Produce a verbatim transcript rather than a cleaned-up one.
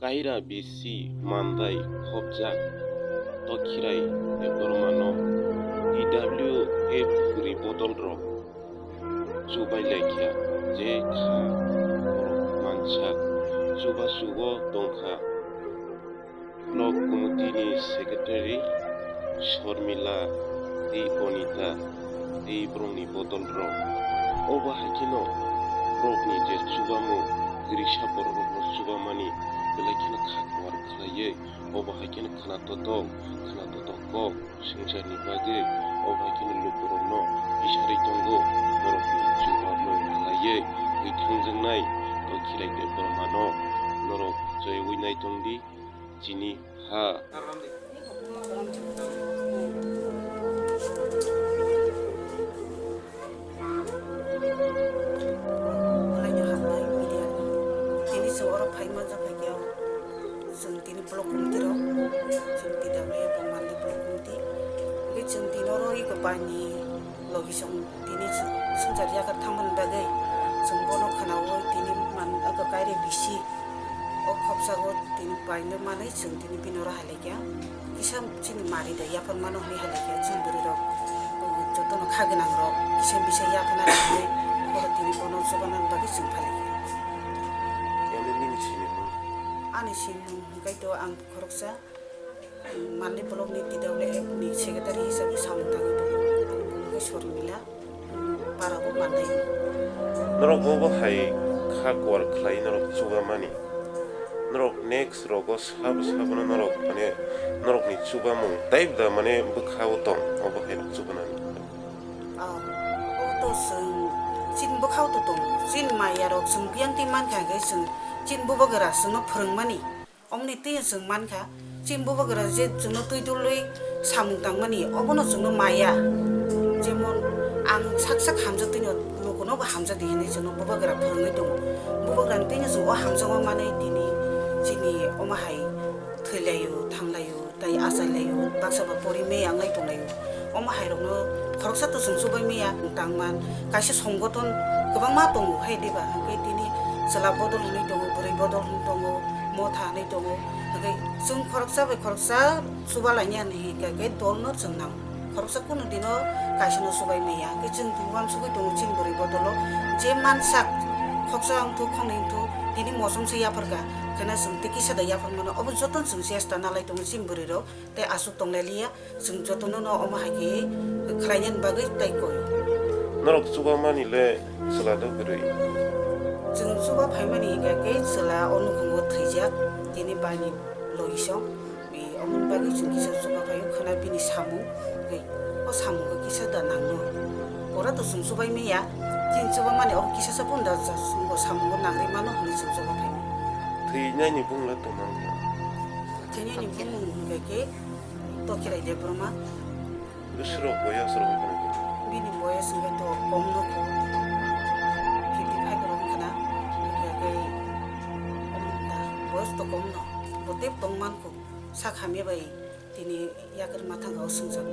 Kaira bisi mandai khopjak Tokhirai Debbarmano T W F kwrwi bodolrok chubai laikha, je kha borok mansa chubachugo tongkha. Block committee ni secretary Shormila tei Bonita tei borokni bodolrok. Obo hai kheno borokni je chubamung, kwrwisa bororokno chubamani belai kheno kha kuar khlaiwi, obo hai kheno khwna totok, khwna totok kok swngcharni bagwi, obo hai kheno lukurokno bisarwi tongo, borokni chubamung khlaiwi twi thangjaknai Tokhirai Debbarmano norok chaiwi naitongdi. Chini ha. Tini chwng oro phai manjak kha, chwng tini block committee rok, chwng T W F Bongmandi block committee, hwnkhe chwng tini oro eko bai ni logi chwng tini swngchar yakarwi thangmani bagwi chwng bono khwnaui tini man aka kaire bisi o khopsago tini paino manwi chwng tini bini oro hai laikha. Kisa chini mari da yaphar mano hwnwi hai laikha chini bwrwi rok, jotono kha gwnang rok kisa bisa yaphana rwgwi oro tini bono chubana bagwi chwng phai laikha. Ani nini sinimung? Ani sinimung hwnkhe to ang khoroksa Mandi block ni T W F ni secretary hisabe samung tangwi tongo. Ani bumo khe Sormila, para bo Mandi. Norok bo bo hai kha kuar khlai norok chuba mani. Norok next rogo sabo sabo no norok mane norok ni chuba mung tai da mane bwkha o tong obo hai chuba nani. Ah, o to chwng chin bwkha o to tong. Chin maya rok chwng biyang twi man kha hwnkhe chwng chin bubagra chwngno phwrwng mani. Omoni twi chwng mankha, chini bubagra je chwngno twi dulwi samung tangmani, obono chwngno maya. Jemon ang sak sak hamjaktwino lukunobo hamjakdi hinwi chwngno bubagra phwrwngwi tongo. Bubagrani twino chwng o hamjakma manwi tini chini omo hai thwilaio, thanglaio, tei achailai baksa ba pori me ang lai tonglaio. Omo hai rokno khoroksa to chwng chubai maya tangman kaisa songgoton kwbangma tongo hai diba, hwnkhe tini chwla bodol hwnwi tongo, bwrwi bodol hwnwi tongo, motha hwnwi tongo, hwnkhe chwng khoroksa bai khoroksa chuba lainani hwnkhe dolno chwng nango. Khoroksa kunu dino kaisano chubai maya, hwnkhe chwng uansugwi tongo chini bwrwi bodolo je mansak khoroksa wngthok khoroknwi wngthok tini mosomse yapharkha, kheno chwng tei kisa da yapharmano obo jotono chwng chesta nalai tongo chini bwrwirok. Tei aswk tonglailiya, chwng jotono no omo hai khe khlainani bagwi tei koi. Norok chuba mani le chwla do kwrwi? Chwng chuba phaimani hinkha khe chwla o nukhungo thwijak, tini baini logisong. Omoni bagwi chwng kisa chuba phaio, khwna bini samung, tei o samung khe kisa da nangno. Pora to chwng chubai maya, chini chuba mani o kisa sa phano da chwngbo samungo nangri mano hwnwi chwng chuba phaimani. Thwinaini bumung le tongmani? Thwinaini bumung hinkha khe Tokhirai Debbarma. Bwswk rok boyas rok wngkha na khe? Bini boyas hwnkhe to kom no kho, fifty five rok wngkha na, hwnkhe khe, um, da, boyas to kom no, bo tei tong man kho, sak hamya bai tini yakarma thangkha o swngjak.